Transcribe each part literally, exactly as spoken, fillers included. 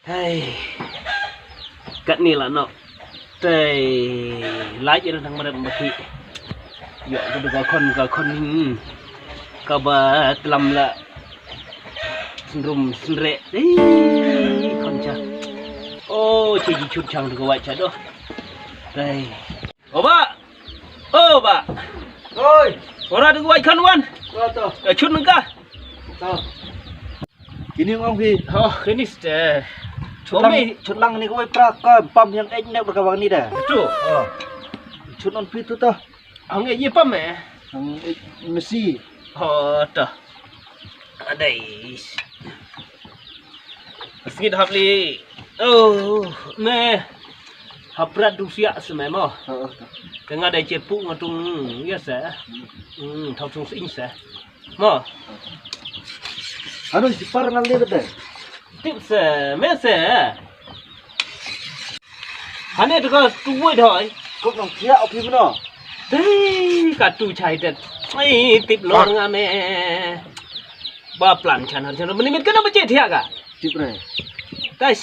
Hei. Katni la noh. Tei, lait ïa nang marem ba ki. Ïoh ka dei ka khon, ka khon ning. Kaba tlam la. Sendrum sendrek. Ei, khon cha. Oh, chi ji chut chang tu ka wai cha doh. Tei. O bah. O bah. Oi. Ora tu ka wai khon wan. Wa to. Ka chut nang ka. To. Kini ong phi. Oh, kini ste. Chut lang, chut lang ni kawei pra ka pam yang ek nek berkawang ni dah. Betul. Oh. Chut non phi tu toh. Ang ek ye pam eh. Ang ek mesi. Oh, toh. Adai. Sngit hap li. Oh, me. Hap prat du siak se me mo. Oh, toh. Tengah dai chepu ngatung ya se. Hmm, thau tung sing se. Mo. Anu, sipar ngal ni betul. Tip se, me se. Hane tu ka tu woi doi. Kop nang kia opi meno. Tei, ka tu chai det. Ai, tip lor nga me. Ba plan channel channel menimit kana bache thiak ka. Tip re. Tais.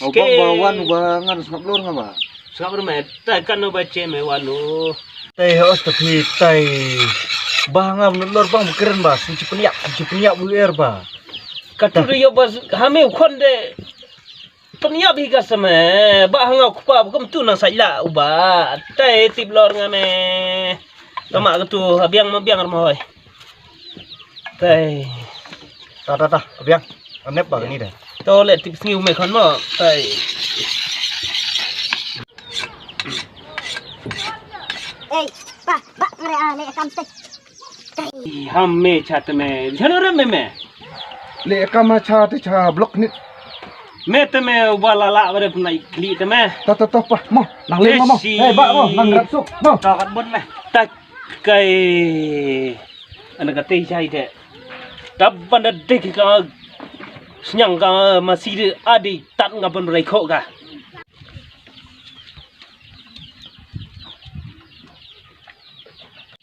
Au bang ba wan ba ngan sngap lor nga ba. Sngap ruh me, tai kan no ba che me wan u. Tai hos ta phi tai. Ba nga mnut lor bang ba kren ba, su chi pynïap, chi pynïap u er ba. Ka tu ri yo ba ha me u khon de. Pynïap hi ka sa me, ba ha nga u kpa ba kum tu nang sai la u ba. Tai tip lor nga me. Ka ma ka tu, ha biang ma biang ruh ma hoi. Tai. Ta ta ta, biang. Anep ba ni de. To le tip sngi u me khon mo. Tai. Ei, pa, ba, ngare a le kam te. Ham me cha te me. Chano re me me. Le kam cha te cha block nit. Me te me u ba la la ba de pun lai kli te me. Ta ta ta pa, mo. Nang le mo mo. Ei, ba mo, nang rap suk. Mo. Ta kat bon me. Ta kai. Ana ka te chai de. Tap ban da de ka snyang ka masi de adi tat nga ban rai kho ka.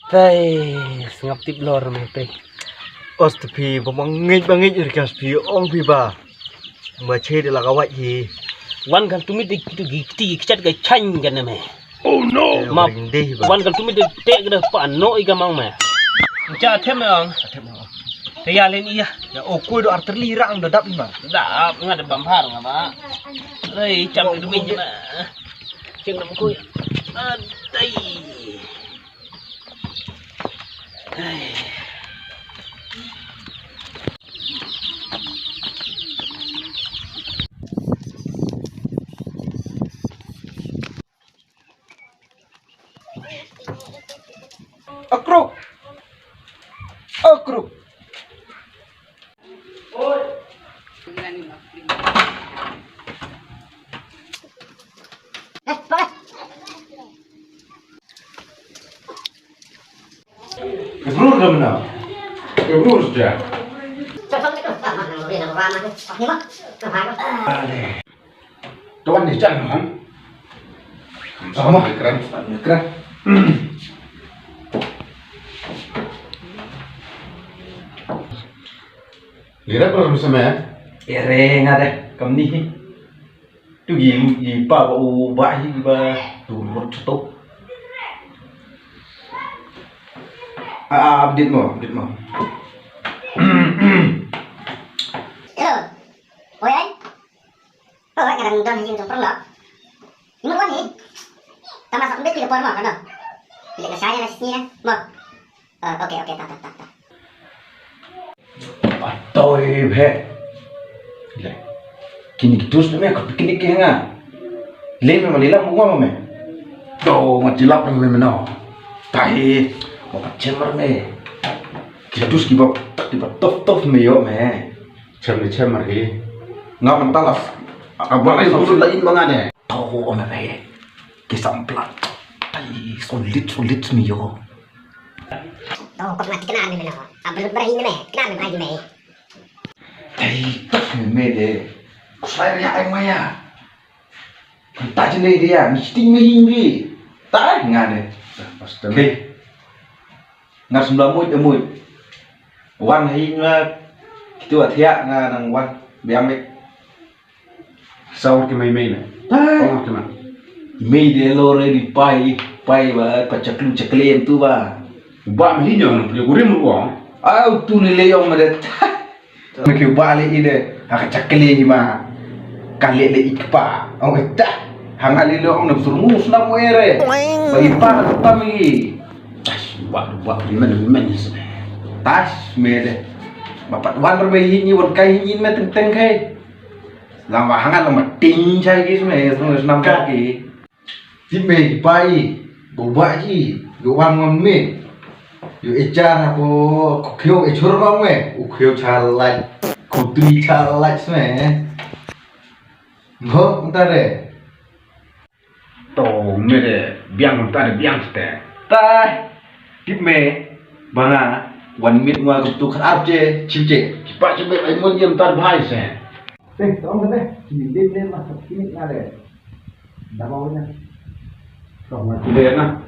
Tai, sngap tip lor me tai. Os tu phi, ba mangit bangit ir kas phi ong phi ba. Ma che de la ka wai hi. Wan kan tu mi de kitu gi kti gi kchat ga chang kan me. Oh no. Ma wan kan tu mi de te ga pa no i ga mang me. Cha them ong. Te ya len iya. Ya o kui do arterli rang do dap ma. Dap nga de bam har nga ba. Lei cham de min ma. Cheng nam kui. Adai. Akruk. Akruk. Kebrur dah mana? Kebrur sudah. Tuan ni jangan. Sama keren. Keren. Lira kalau bisa me. Ere nga deh, kam ni. Tu gi, gi pa ba u ba hi ba tu mut tu. Ah, update mo, update mo. Hello. Oi, ai. Oi, ngan don hi jingtong perlok. Imut wan hi. Tama sa update tiga por mo, kano? Pilih ke saya nasi ni mo. Ah, okay, okay, tak, tak, tak, tak. Atoi bhe. Le. Kini ki dus me ka picnic ki nga. Le me mali la mo me. Do ma jilap me me no. Tahi. Mo ka chemer me. Ki dus ki ba ki ba tof tof me yo me. Chem ni chem mar hi. Nga man talas. Abang ai usul lain mangane. Tau ome be. Kisam plat. Ai, solid, solid ni yo. Tau kok mati kena ni mena. Abang berahi ni me. Kena me berahi me. Ai, tak ni me de. Kusai ria ai maya. Tak jene dia. Mesti me hinggi. Tak ngane. Pasti me. Ngar sembla muj, eh, muj. Wan hi nga Kito a thiah nga nang wan biang mei. Saw ki mei mei na. Ong ki ma. Mei de lo re di pai pai ba pa chaklu chakle tu ba. Ba mi nyo no pyo gurim ru ong. Au tu ni le yong ma de. Me ki ba le i de ha ka chakle hi ma. Ka le le i kpa. Ong ta. Hang ale lo ong na sur mu snam were. Ba i pa ta mi. Tas ba ba men men. Tas me de. Ba pat wan re me hi ni wan kai hi ni me teng teng kai. Lam ba hangat lam ba ting chai ki sme sme snam ka ki. Ti me ki pai. Bo ba ji. Yo wan wan me. Yo e char ha ko ko khyo e chur ba me. U khyo cha lai. Ko tri cha lai sme. Ngo ntare. To me de biang ta de biang ste. Ta tip me ba nga wan mit nga ka tu khat ar che chim che. Ki pa che me ai mon yem ta bhai se. Te tong de ni de ne ma sa ki na de. Da ba na. To ma tu de na.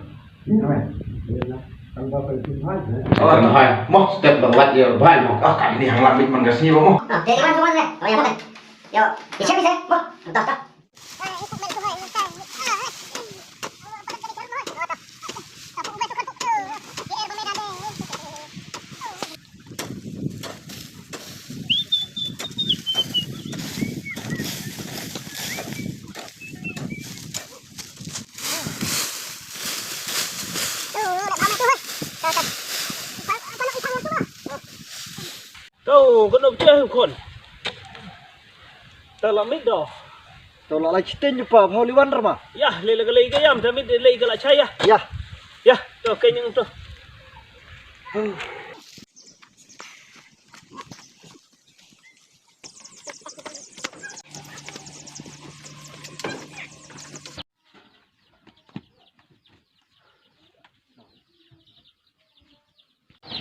Ni na me. De na. Kan ba pa tu bhai se. Oh na hai. Mo step ba lat ye bhai mo. Ah ka ni hang lam mit man ka sni ba mo. Ah, te wan wan ne. Oh ya mo. Yo, ni che mi se. Mo. Ta ta. To, kano pjah khun. Ta la mit do. To la lai chiteng pa bhau liwan rama. Ya, le le le ga yam ta mit le ga la chaya. Ya. Ya, to ke nyung to.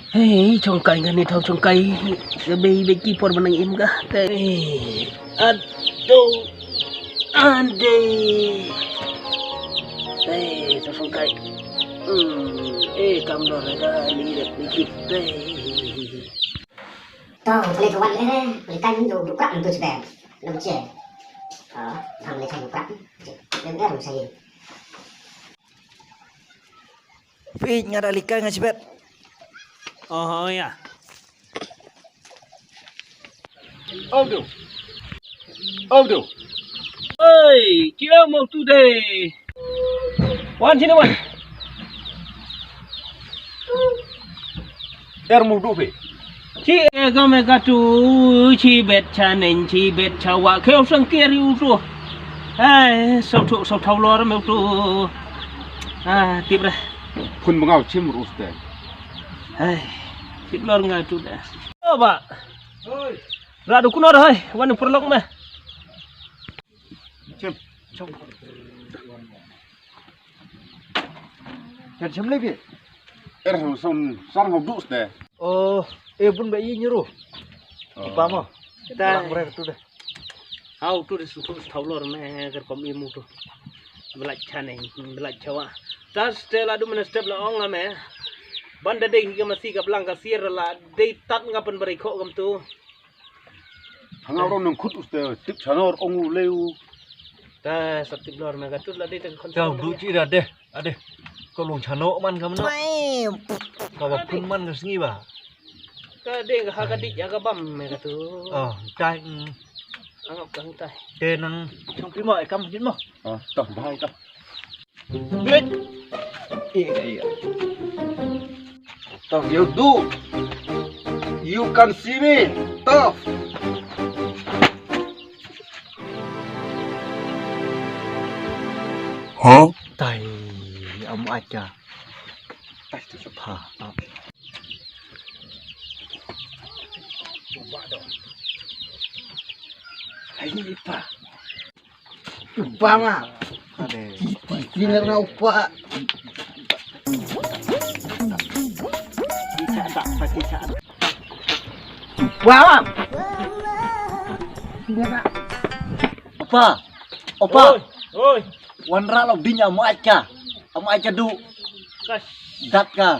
Hei, chongkai ngani thau chongkai. Be be ki por banang im ga. Te. Ado. Ande. Te, thau chongkai. Hmm, eh, kam dor ga ni rep ni ki. Te. To, boleh kawan eh, boleh kan tu dukrak tu sebab. Lem che. Ah, boleh kan dukrak. Lem eh, saya. Phi nga da likai nga chibet. Oh, oh ya. Om do. Om do. Oi, kira mau tu deh. Wan sini wan. Er mu du phi. Chi e ga me ga tu chi bet cha nen chi bet cha wa kheu sang kier yu tu. Ai, sau tu sau thau lor me tu. Ah, tip re. Phun bangau chim rus te. Ai, tip lor nga tu da. Oh, ba. Oi. Ra du kunor hai, wan purlok me. Chim. Chim. Kan chim le bi. Er hau som sar hau dus te. Oh, e bun ba i nyiru. Ki pa mo. Ta. Lang bre tu de. Hau tu de su tu thau lor me ker kom i mu tu. Belak chane, belak chawa. Tas te la du mena step la ong ame. Ban da dei ka masi ka blang ka sir la dei tat nga pen bari kho gam tu. Hanga rong nang khut uste tip chanor ong u leu. Ta sap tip lor me ka tut la dei ta khon. Tau du chi da de. Ade. Ko long chano man ka mano. Ka ba phun man ka sngi ba. Ka dei ka ha ka dik ya ka bam me ka tu. Oh, tai. Angap ka tai. Te nang chong pi mo e kam jin mo. Oh, to bhai to. Wait. Iya, iya. Tough, you do. You can see me. Tough. Huh? Tai, am aja. Tai tu sepa. Hai ni pa. Upa ma. Ade. Ti ti na upa. Upa ma. Upa. Upa. Oi, oi. Wan ra lo dinya mo acha. Mo acha du. Kas. Dat ka.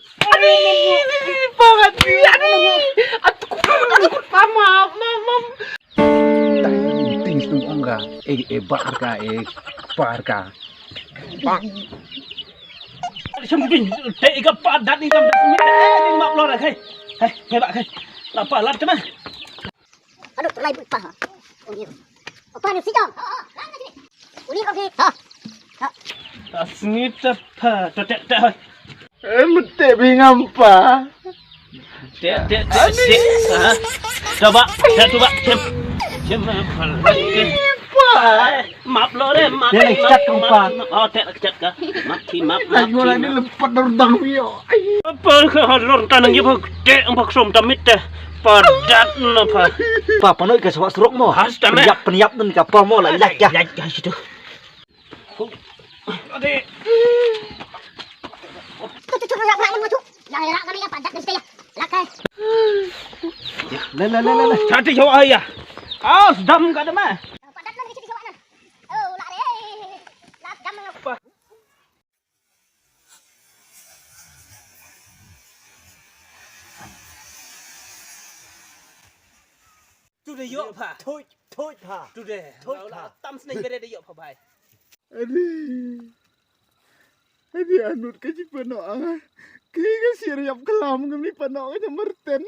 Ani, pa ngan ni, ani. Aduh, aduh, mama, mama. Tang ting stung ong ka, eh, eh, bar ka, eh, bar ka. Shim bin, te ka pa dat ni kam das mit, eh, ni map lor, eh. Hei, hei, ba, hei. Apa lat kena? Aduh, tulai bu pa ha. Oh, ni. Apa ni si jong? Oh, oh, lang na sini. Uli ko si. Ha. Ha. Asngit apa? Tetek tek. Eh, mete bi ngam pa. Tek tek tek tek. Ha. Coba, tek coba. Cem. Cem apa? Map lo re, map. Tek tek tek. Oh, tek tek tek. Map ki map. Lagi map ki, lagi map. Lepat dor dang yo. Apa ka halor tanang ye bak tek bak som tamit teh. Padat na pa. Pa, panoi ka sawak surok mo. Has, tama. Penyap, penyap nun ka pa mo, la, la, ya. Ya, ya, situ. Ade. Tu, tu, tu, rak, rak, rak, tu. Yang rak kami ya, padat mesti ya. Lakai. Ya, la, la, la, la, la. Jadi jawab ayah. Ah, sedam ka dama. Padat nun, situ jawab nun. Oh, la, re. La, sedam nun. Tu de yok pha. Thoi, thoi pha. Tu de. Thoi pha. Tam sneng bere de yok pha bai. Adi. Adi anut ka ji pano anga. Ki ka sir yap kalam ka mi pano ka jamar ten.